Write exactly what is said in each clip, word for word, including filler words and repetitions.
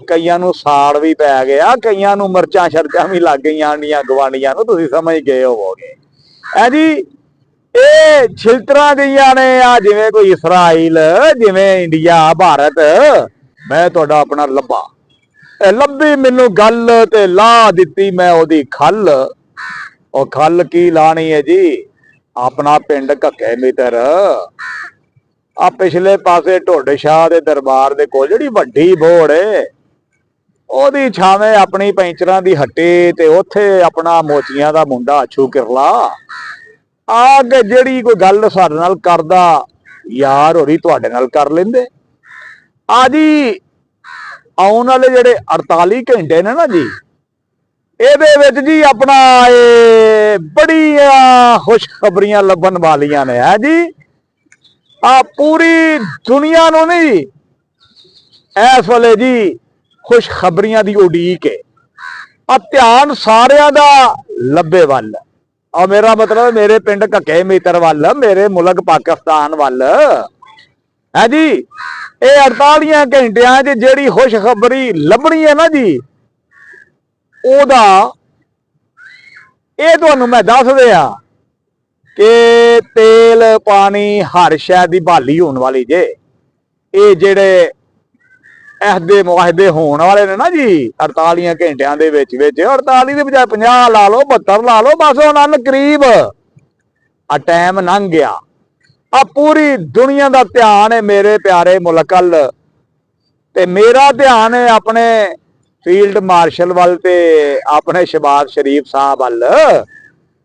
کئیاں نوں ساڑ وی پے گیا، کئیاں نوں مرچاں شرچاں وی لگ گئیاں، آنڈیاں گوانڈیاں نوں، تسی سمجھ گئے ہووو گے۔ اے جی، اے چھلتراں جیاں نے، آ جویں کوئی اسرائیل، جویں انڈیا، بھارت، میں تہاڈا اپنا لبا، اے لبی مینوں گل تے لا دتی میں اودی کھل۔ او کھل کی لانی ہے جی، اپنا پنڈ گھکے متر۔ آ پچھلے پاسے ڈھڈ شاہ دے دربار دے کول جڑی وڈی بوڑ ہے، اوہدی چھاویں اپنی پینچراں دی ہٹی تے اوتھے اپنا موچیاں دا منڈا اچھو کرلا آ کے جیہڑی کوئی گل ساڈے نال کردا، یار ہوری تہاڈے نال کر لیندے۔ آ جی، آن والے جیہڑے اڑتالی گھنٹے نے نا جی، ایہدے وچ جی اپنا اے بڑیاں خوشخبریاں لبھن والیاں نے، ہے جی۔ آ پوری دنیا نوں نہیں، ایس ویلے جی خوشخبریاں دی اڈیک ہے۔ آ دھیان ساریاں دا لبے ول، اور میرا مطلب میرے پنڈ ککے میتر ول، میرے ملک پاکستان ول، ہے جی۔ اے اڑتالیاں گھنٹیاں چ جیڑی خوشخبری لبنی ہے نا جی، او دا اے تانوں میں دس دیا کہ تیل پانی ہر شے دی بھالی ہون والی جے۔ اے جڑے عہدے معاہدے ہون والے نے نا جی، اڑتالیاں گھنٹیاں دے وچ وچ، اڑتالی دے بجائے پنجاہ لا لو، بہتر لا لو، بس ہن ان قریب آ ٹائم لنگ گیا۔ آ پوری دنیا دا دھیان ہے میرے پیارے ملک ال، تے میرا دھیان ہے اپنے فیلڈ مارشل ول تے اپنے شہباز شریف صاحب ول۔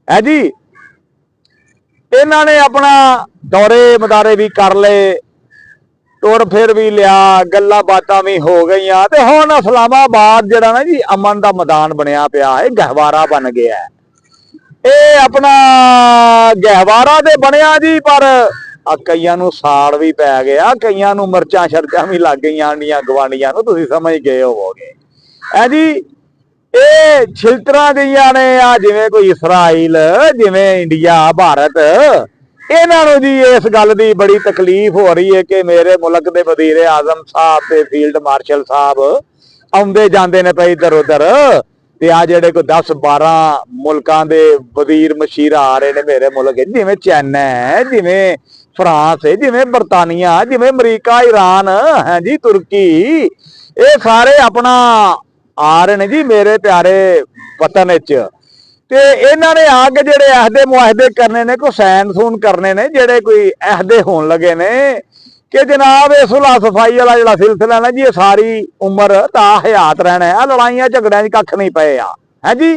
ہے جی، انہاں نے اپنا دورے مدارے بھی کر لے، ٹر پھر بھی لیا، گلاں باتاں بھی ہو گئیاں، تے ہن اسلام آباد جڑا نا جی، امن دا میدان بنیا پیا ہے، گہوارہ بن گیا ہے۔ اے اپنا گہوارہ تے بنیا جی، پر آ کئیاں نوں ساڑ وی پے گیا، کئیاں نوں مرچاں شرچاں وی لگ گئیاں، آنڈیاں گوانڈیاں نوں، تسی سمجھ گئے ہووو گے۔ اے جی، اے چھلتراں جیاں نے، آ جویں کوئی اسرائیل، جویں انڈیا، بھارت، انہاں نوں جی اس گل دی بڑی تکلیف ہو رہی ہے کہ میرے ملک دے وزیر اعظم صاحب تے فیلڈ مارشل صاحب آوندے جاندے نے پئے ادھر ادھر، تے آ جڑے کوئی دس بارہ ملکاں دے وزیر مشیر آ رہے نے میرے ملک وچ، جویں چائنا ہے، جویں فرانس ہے، جویں برطانیہ، جویں امریکہ، ایران، ہیں جی، ترکی، اے سارے اپنا آ رہے نے جی میرے پیارے وطن وچ۔ تے انہاں نے آ کے جڑے عہدے معاہدے کرنے نے، کوئی سین سون کرنے نے، جڑے کوئی عہدے ہون لگے نے، کہ جناب، اے صلح صفائی والا جڑا سلسلہ ہے نا جی، اے ساری عمر تا حیات رہنا ہے، آ لڑائیاں جھگڑیاں وچ ککھ نہیں پئے آ۔ ہے جی،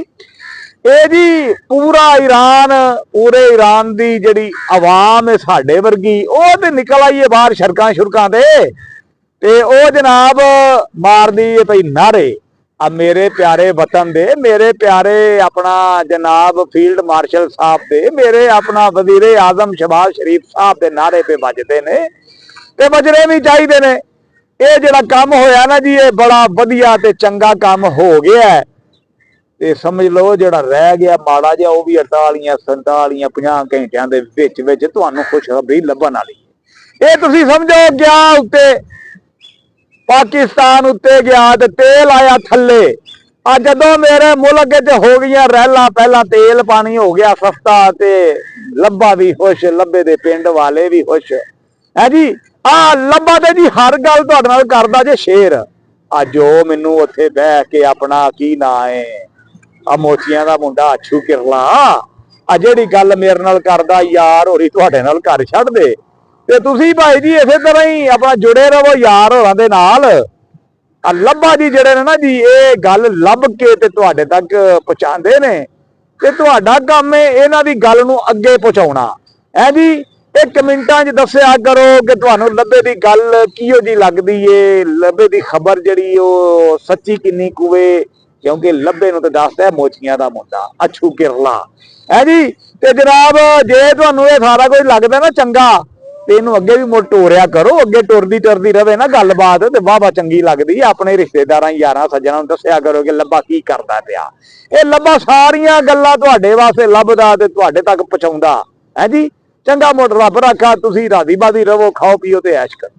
اے جی، پورا ایران، پورے ایران دی جڑی عوام ہے ساڈے ورگی، او تے نکل آئیے باہر سڑکاں شڑکاں تے، تے او جناب مار دی اے پئی نعرے۔ آ میرے پیارے وطن دے، میرے پیارے اپنا جناب فیلڈ مارشل صاحب دے، میرے اپنا وزیر اعظم شہباز شریف صاحب دے نعرے پہ بجدے نے، تے بجنے بھی چاہیدے نے۔ اے جڑا کم ہویا نا جی، اے بڑا ودھیا تے چنگا کم ہو گیا ہے۔ تے سمجھ لو، جڑا رہ گیا ماڑا جیا، او بھی اڑتالیاں، سنتالیاں، پنجاہ گھنٹیاں دے وچ وچ تانوں خوشخبری لبھن والی ہے۔ اے تسی سمجھو، گیا اتے، پاکستان اتے گیا تے تیل آیا تھلے۔ آ جدوں میرے ملک وچ ہو گئیاں ریلاں، پہلاں تیل پانی ہو گیا سستا تے لبا بھی خوش، لبے دے پنڈ والے بھی خوش۔ ہے جی، آ لبا تے جی ہر گل تہاڈے نال کردا جے شیر۔ آ جو مینوں اوتھے بہ کے اپنا کی ناں ہے، آ موچیاں دا منڈا اچھو کرلا، آ جیڑی گل میرے نال کردا یار ہوری تہاڈے نال کر چھڈ دے۔ تے تسی بھائی جی اسے طرح ہی اپنا جڑے رہو یار ہوراں دے نال۔ آ لبا جی جڑے نے نا جی، اے گل لب کے تے تہاڈے تک پہنچاندے نے۔ تے تہاڈا کم ہے انہاں دی گل نوں اگے پہنچاونا۔ اے جی، اک منٹاں چ دسیا کرو کہ تہانوں لبے دی گل کیہو جی لگدی ہے، لبے دی خبر جڑی او سچی کنی کوے، کیونکہ لبے نوں تے دسدا ہے موچیاں دا منڈا، اچھو کرلا۔ اے جی، تے جناب، جے تہانوں اے سارا کچھ لگدا نا چنگا، تے اینوں اگے بھی مڑ ٹوریا کرو، اگے ٹردی ٹردی رہے نا گل بات، تے واہ واہ چنگی لگدی ہے۔ اپنے رشتے داراں، یاراں، سجناں نوں دسیا کرو کہ لبا کی کردا پیا۔ اے لبا ساریاں گلاں تہاڈے واسطے لبدا تے تہاڈے تک پہنچاوندا ہے جی۔ چنگا موٹر رب رکھا، تسی راضی بازی رہو، کھاؤ پیو تے عیش کرو۔